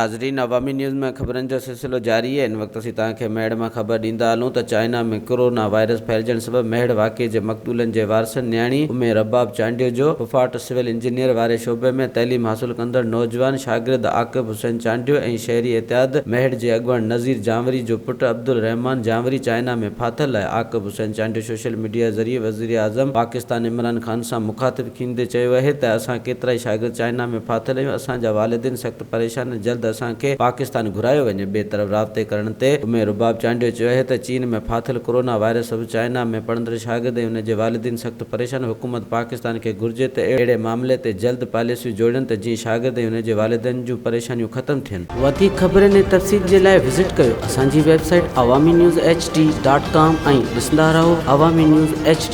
ناظرين عوامي نيوز ۾ خبرن جو سلسلو جاري آهي هن وقت اسين توهان کي ميهڙ مان خبر ڏيندا هلون ته چائنا ۾ ڪورونا وائرس ڦهلجڻ سبب ميهڙ واقعي جي مقتولن جي وارثن نياڻي ام رباب چانڊيو جو پڦاٽ سول انجنيئر واري شعبي ۾ تعليم حاصل ڪندڙ نوجوان شاگرد عاقب حسين چانڊيو ۽ شهري اتحاد ميهڙ جي اڳواڻ نذير جانوري جو پٽ عبدالرحمان جانوري چائنا ۾ ڦاٿل آهي عاقب حسين چانڊيو سوشل ميڊيا ذريعي وزيراعظم پاڪستان عمران خان سان مخاطب ٿيندي چيو اهي ته اسان ڪيترائي شاگرد چائنا ۾ ڦاٿل آهيون اسان جا والدين سخت پريشان آهن جلد اسان کي پاڪستان گهرايو وڃي ٻئي طرف رابطي ڪرڻ تي ام رباب چانڊيو چيو اهي ته چين ۾ ڦاٿل ڪورونا وائرس سبب چائنا ۾ پڙهندڙ شاگرد ۽ ان جي والدين سخت پريشان حڪومت پاڪستان کي گهرجي ته اهڙي معاملي تي جلد پاليسيون جوڙين ته جيئن شاگرد ۽ ان جي والدين جون پريشانيون ختم ٿين. وڌيڪ خبرن ۽ تفصيل جي لاء وزٽ ڪيو اسان جي website Awami news H D dot com ۽ ڏسندا رهو عوامي نيوز ايڇ ڊي.